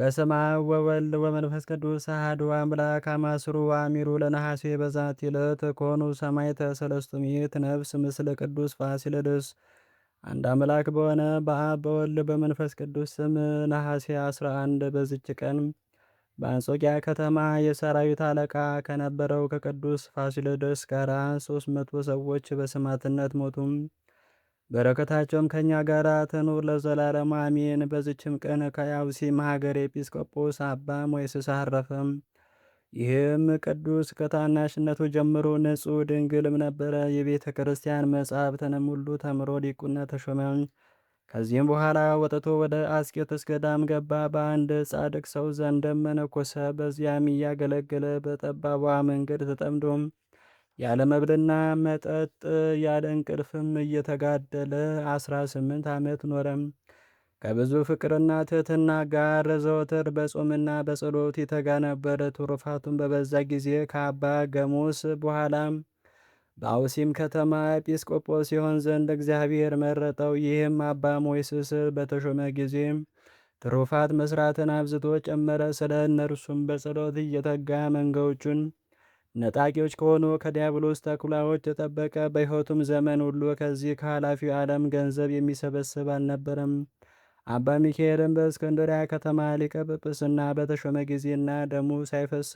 በስመ አብ ወወልድ ወመንፈስ ቅዱስ አሐዱ አምላክ። አመ ዐሥሩ ወአሚሩ ለነሐሴ በዛቲ ዕለት ኮኑ ሰማዕተ 300 ነፍስ ምስለ ቅዱስ ፋሲለደስ። አንድ አምላክ በሆነ በአብ በወልድ በመንፈስ ቅዱስ ስም ነሐሴ 11 በዚች ቀን በአንጾኪያ ከተማ የሰራዊት አለቃ ከነበረው ከቅዱስ ፋሲለደስ ጋር 300 ሰዎች በሰማዕትነት ሞቱም። በረከታቸውም ከእኛ ጋር ትኑር ለዘላለሙ አሜን። በዚችም ቀን ከያውሲም ሀገር ኤጲስቆጶስ አባ ሞይስስ አረፈም። ይህም ቅዱስ ከታናሽነቱ ጀምሮ ንጹሕ ድንግልም ነበረ። የቤተ ክርስቲያን መጻሕፍትንም ሁሉ ተምሮ ዲቁና ተሾመ። ከዚህም በኋላ ወጥቶ ወደ አስቄጥስ ገዳም ገባ። በአንድ ጻድቅ ሰው ዘንድም መነኮሰ። በዚያም እያገለገለ በጠባቧ መንገድ ተጠምዶም ያለ መብልና መጠጥ ያለ እንቅልፍም እየተጋደለ 18 ዓመት ኖረም። ከብዙ ፍቅርና ትሕትና ጋር ዘወትር በጾምና በጸሎት ይተጋ ነበር። ትሩፋቱን በበዛ ጊዜ ከአባ ገሙስ በኋላ በአውሲም ከተማ ኤጲስቆጶስ ሲሆን ዘንድ እግዚአብሔር መረጠው። ይህም አባ ሞይስስ በተሾመ ጊዜ ትሩፋት መስራትን አብዝቶ ጨመረ። ስለ እነርሱም በጸሎት እየተጋ መንጋዎቹን ነጣቂዎች ከሆኑ ከዲያብሎስ ተኩላዎች ተጠበቀ። በሕይወቱም ዘመን ሁሉ ከዚህ ከኃላፊው ዓለም ገንዘብ የሚሰበስብ አልነበረም። አባ ሚካኤልም በእስክንድርያ ከተማ ሊቀ ጵጵስና በተሾመ ጊዜና ደሙ ሳይፈስ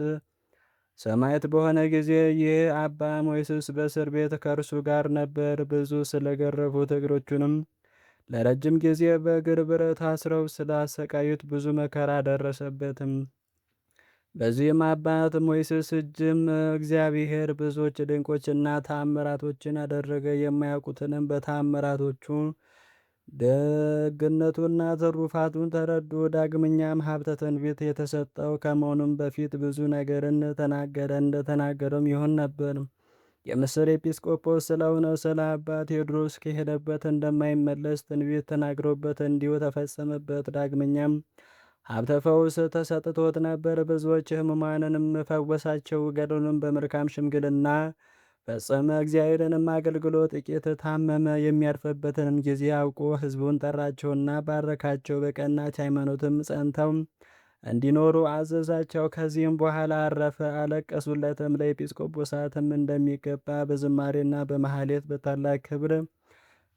ሰማዕት በሆነ ጊዜ ይህ አባ ሞይስስ በእስር ቤት ከእርሱ ጋር ነበር። ብዙ ስለገረፉት እግሮቹንም ለረጅም ጊዜ በእግር ብረት አስረው ስላሰቃዩት ብዙ መከራ ደረሰበትም። በዚህም አባት ሞይስስ እጅም እግዚአብሔር ብዙዎች ድንቆችና ታምራቶችን አደረገ። የማያውቁትንም በታምራቶቹ ደግነቱና ትሩፋቱን ተረዱ። ዳግመኛም ሀብተ ትንቢት የተሰጠው ከመሆኑም በፊት ብዙ ነገርን ተናገረ፣ እንደተናገረውም ይሆን ነበር። የምስር ኤጲስቆጶስ ስለሆነ ስለ አባ ቴዎድሮስ ከሄደበት እንደማይመለስ ትንቢት ተናግሮበት እንዲሁ ተፈጸመበት። ዳግመኛም ሀብተ ፈውስ ተሰጥቶት ነበር። ብዙዎች ሕሙማንንም ፈወሳቸው። ገድሉንም በመልካም ሽምግልና ፈጸመ። እግዚአብሔርንም አገልግሎ ጥቂት ታመመ። የሚያርፍበትንም ጊዜ አውቆ ሕዝቡን ጠራቸውና ባረካቸው። በቀናች ሃይማኖትም ጸንተው እንዲኖሩ አዘዛቸው። ከዚህም በኋላ አረፈ። አለቀሱለትም። ለኤጲስቆጶሳትም እንደሚገባ በዝማሬና በማህሌት በታላቅ ክብር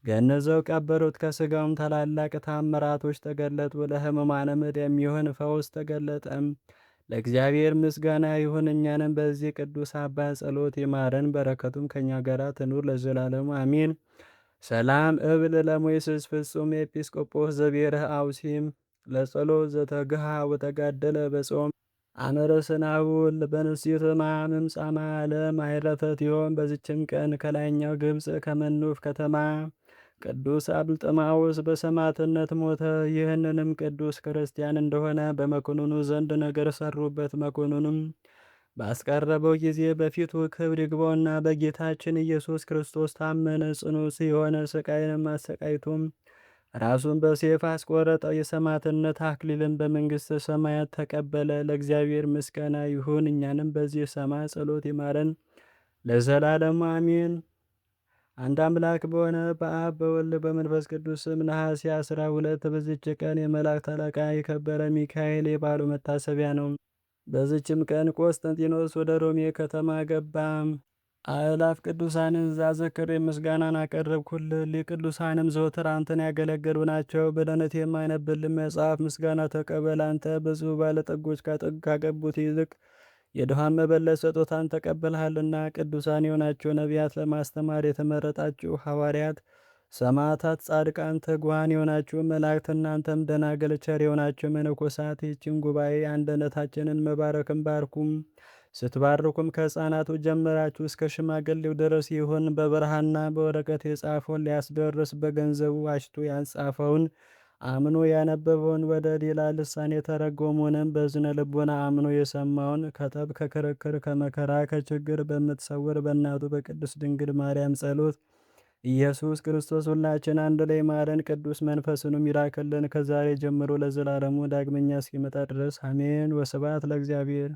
ገንዘው ቀበሩት። ከስጋውም ታላላቅ ታምራቶች ተገለጡ። ለሕሙማንም የሚሆን ፈውስ ተገለጠም። ለእግዚአብሔር ምስጋና ይሁን። እኛንም በዚህ ቅዱስ አባት ጸሎት ይማረን፣ በረከቱም ከእኛ ጋር ትኑር ለዘላለሙ አሜን። ሰላም እብል ለሞይስስ ፍጹም ኤጲስቆጶስ ዘብሔረ አውሲም ለጸሎት ዘተግሃ ወተጋደለ በጾም አመረስናውል በንስት ማምም ጻማ ዓለም ይሆን። በዚችም ቀን ከላይኛው ግብፅ ከመኑፍ ከተማ ቅዱስ አብልጥማውስ በሰማዕትነት ሞተ። ይህንንም ቅዱስ ክርስቲያን እንደሆነ በመኮንኑ ዘንድ ነገር ሰሩበት። መኮንኑም ባስቀረበው ጊዜ በፊቱ ክብር ይግባውና በጌታችን ኢየሱስ ክርስቶስ ታመነ። ጽኑ የሆነ ስቃይንም አሰቃይቶም ራሱን በሰይፍ አስቆረጠው። የሰማዕትነት አክሊልን በመንግሥተ ሰማያት ተቀበለ። ለእግዚአብሔር ምስጋና ይሁን፣ እኛንም በዚህ ሰማዕት ጸሎት ይማረን ለዘላለሙ አሜን። አንድ አምላክ በሆነ በአብ በወልድ በመንፈስ ቅዱስ ስም ነሐሴ 12 በዚች ቀን የመላእክት አለቃ የከበረ ሚካኤል የበዓሉ መታሰቢያ ነው። በዚችም ቀን ቆስጠንጢኖስ ወደ ሮሜ ከተማ ገባም። አእላፍ ቅዱሳንን ዛዘክሬ ምስጋናን አቀረብኩልህ። ሊቅዱሳንም ዘወትር አንተን ያገለገሉ ናቸው። በደነት የማይነብልን መጽሐፍ ምስጋና ተቀበል። አንተ ብዙ ባለጠጎች ካገቡት ይልቅ የድሃን መበለት ስጦታን ተቀብልሃልና። ቅዱሳን የሆናችሁ ነቢያት፣ ለማስተማር የተመረጣችሁ ሐዋርያት፣ ሰማዕታት፣ ጻድቃን፣ ትጉሃን የሆናችሁ መላእክት፣ እናንተም ደናግል፣ ቸር የሆናችሁ መነኮሳት ይህችን ጉባኤ አንድነታችንን መባረክን ባርኩም። ስትባርኩም ከሕፃናቱ ጀምራችሁ እስከ ሽማግሌው ድረስ ይሁን። በብርሃና በወረቀት የጻፈውን ሊያስደርስ በገንዘቡ አሽቶ ያጻፈውን አምኖ ያነበበውን ወደ ሌላ ልሳን የተረጎመውንም በዝነ ልቦና አምኖ የሰማውን ከጠብ ከክርክር ከመከራ ከችግር በምትሰውር በእናቱ በቅድስት ድንግል ማርያም ጸሎት ኢየሱስ ክርስቶስ ሁላችን አንድ ላይ ማረን፣ ቅዱስ መንፈስንም ይላክልን ከዛሬ ጀምሮ ለዘላለሙ ዳግመኛ እስኪመጣ ድረስ አሜን። ወስብሐት ለእግዚአብሔር።